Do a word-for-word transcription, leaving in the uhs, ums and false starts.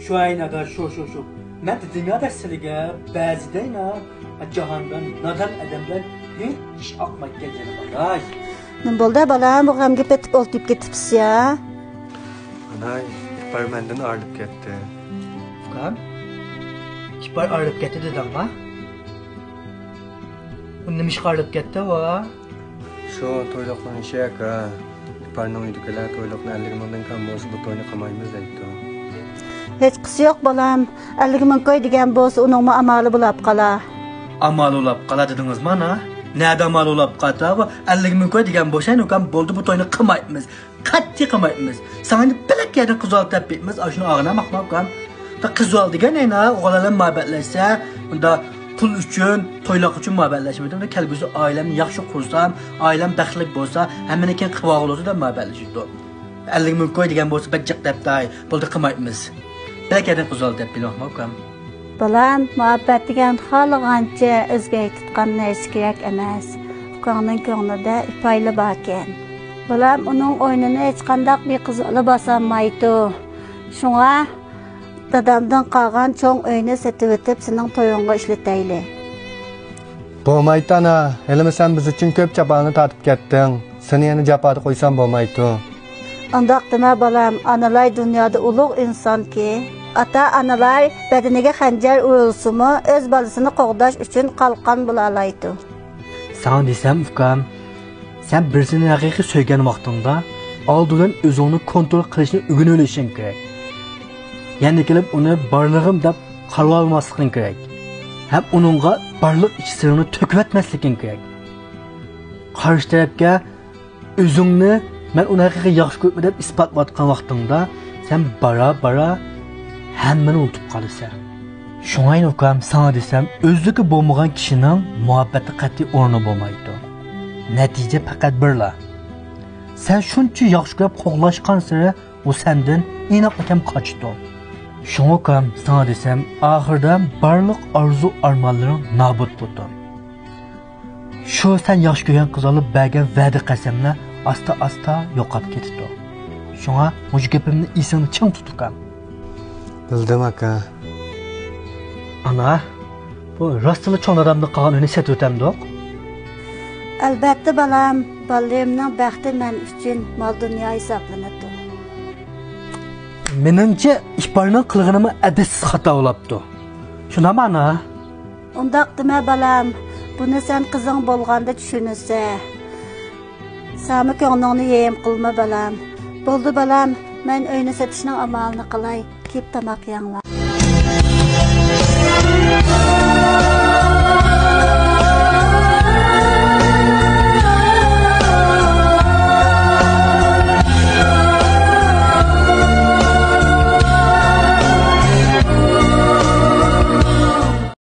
شۇ ئەينادا، شۇ، شۇ، شۇ. مەن دېدىم يا دە سىلىگە، بەزىدە ئەينا، جاھاندا نادان ئادەمدىن ھېچ ئىش ئاقمايدىكەن جېنىم ئالاي. نېمە بولدى بالام، بۇ غەمگە پېتىپ ئولتۇرۇپ كېتىپسىز يا؟ ئاناي، ئىپار مەندىن ئايرىلىپ كەتتى. ئۇكام، ئىپار ئايرىلىپ كەتتى دېدىڭما؟ ئۇ نېمىشقا ئايرىلىپ كەتتى ئۇ؟ شۇ تويلۇقنىڭ ئىشى ئاكا. ئىپارنىڭ ئۆيىدىكىلەر تويلۇقنى ئەللىك مىڭدىن كەم بولسا بۇ توينى قىلمايمىز دەيدۇ. ھېچقىسى يوق بالام. ئەللىك مىڭ كوي دېگەن بولسا ئۇنىڭمۇ ئامالى بولاپ قالا. ئامالى بولاپ قالا دېدىڭىزمۇ ئانا؟ نەدە ئامالى بولاپ قاتا؟ ئەللىك مىڭ كوي دېگەن بولسا ئۇكام بولدى، بۇ توينى قىلمايمىز. قەتئىي قىلمايمىز. ساڭا ئەمدى بەلەك يەردىن قىزىۋال تېپىپ بېرىمىز، ئاشۇنى ئاغىنە ماقماقكام. دا قىزىۋال دېگەن ئەينا، ئوغۇل ئالەم مۇھەببەتلەشسە، ئۇندا پۇل ئۈچۈن، تويلاق ئۈچۈن مۇھەببەتلەشمەيدۇ. ئۇندا كەلگۈسى ئائىلەمنى ياخشى قۇرسام، ئائىلەم بەختلىك بولسا، ھەممىنىڭكىنى قىلىۋالغۇلى دەپ مۇھەببەتلىشىدۇ. ئەللىك مىڭ كوي دېگەن بولسا بەك جىق دەپتاي. بولدى، قىلمايمىز. بەلەك يەردىن قىزىۋال تېپىپ بېرىمەن ئۇكام. بالام، مۇھەببەت دېگەن خالىغانچە ئۆزگەرتىدىغان نەرسە كېرەك ئەمەس. ئۇكاڭنىڭ كۆڭلىدە ئىپايلا باركەن. بالام، ئۇنىڭ ئورنىنى ھېچقانداق بىر قىز بالا باسالمايدۇ. شۇڭا دادامدىن قالغان چوڭ ئۆينى سېتىۋېتىپ سېنىڭ تويۇڭغا ئىشلىتەيلى. بولمايتتى ئانا، ھېلىمۇ سەن بىز ئۈچۈن كۆپ جاپانى تارتىپ كەتتىڭ. سېنى يەنە جاپادا قويسام بولمايتتى. ئانداق دېمە بالام، ئانىلاي دۇنيادا ئۇلۇغ ئىنسانكى. ئاتا-ئانىلار بەدىنىگە خەنجەر ئۇرۇلسىمۇ، ئۆز بالىسىنى قوغداش ئۈچۈن قالقان بولالايدۇ. ساڭا دېسەم ئۇكام، سەن بىرسىنى ھەقىقىي سۆيگەن ۋاقتىڭدا ئالدى بىلەن ئۆزۈڭنى كونترول قىلىشنى ئۆگىنىۋېلىشىڭ كېرەك. يەنە كېلىپ ئۇنى بارلىقىم دەپ قارىۋالماسلىقىڭ كېرەك. ھەم ئۇنىڭغا بارلىق ئىچ سىرىڭنى تۆكۈۋەتمەسلىكىڭ كېرەك. قارشى تەرەپكە ئۆزۈڭنى مەن ئۇنى ھەقىقىي ياخشى كۆرىمەن دەپ ئىسپاتلاۋاتقان ۋاقتىڭدا، سەن بارا-بارا ھەممىنى ئۇنتۇپ قالىسەن. شۇڭاينى ئۇكام، ساڭا دېسەم، ئۆزلۈكى بولمىغان كىشىنىڭ مۇھەببەتتە قەتئىي ئورنى بولمايدۇ. نەتىجە پەقەت بىرلا. سەن شۇنچە ياخشى كۆرۈپ قوغلاشقانسېرى ئۇ سەندىن ئىناقلىقەم قاچىدۇ. شۇڭا ئۇكام، ساڭا دېسەم، ئاخىرىدا بارلىق ئارزۇ-ئارمانلىرىڭ نابۇت بولىدۇ. شۇ سەن ياخشى كۆرگەن قىز ئالىپ بەرگەن ۋەدە قەسەملەر ئاستا-ئاستا يوقاپ كېتىدۇ. شۇڭا مۇشۇ گېپىمنى ئېسىڭدە چىڭ تۇت ئۇكام. بىلدىم ئاكا. ئانا، بۇ راستلا چوڭ دادامدىن قالغان ئۆينى سېتىۋېتەمدۇق؟ ئەلبەتتە بالام، بالىلىرىمنىڭ بەختى مەن ئۈچۈن مال-دۇنيا ھېسابلىنىدۇ. مېنىڭچە ئىپارنىڭ قىلغىنىمۇ ئەدەپسىز خاتا بولاپتۇ. شۇنداقمۇ ئانا؟ ئۇنداق دېمە بالام، بۇنى سەن قىزىڭ بولغاندا چۈشىنىسەن. ساڭىمۇ كۆڭلۈڭنى يېرىم قىلما بالام. بولدى بالام، مەن ئۆينى سېتىشنىڭ ئامالىنى قىلاي. كېلىپ تاماق يەڭلار.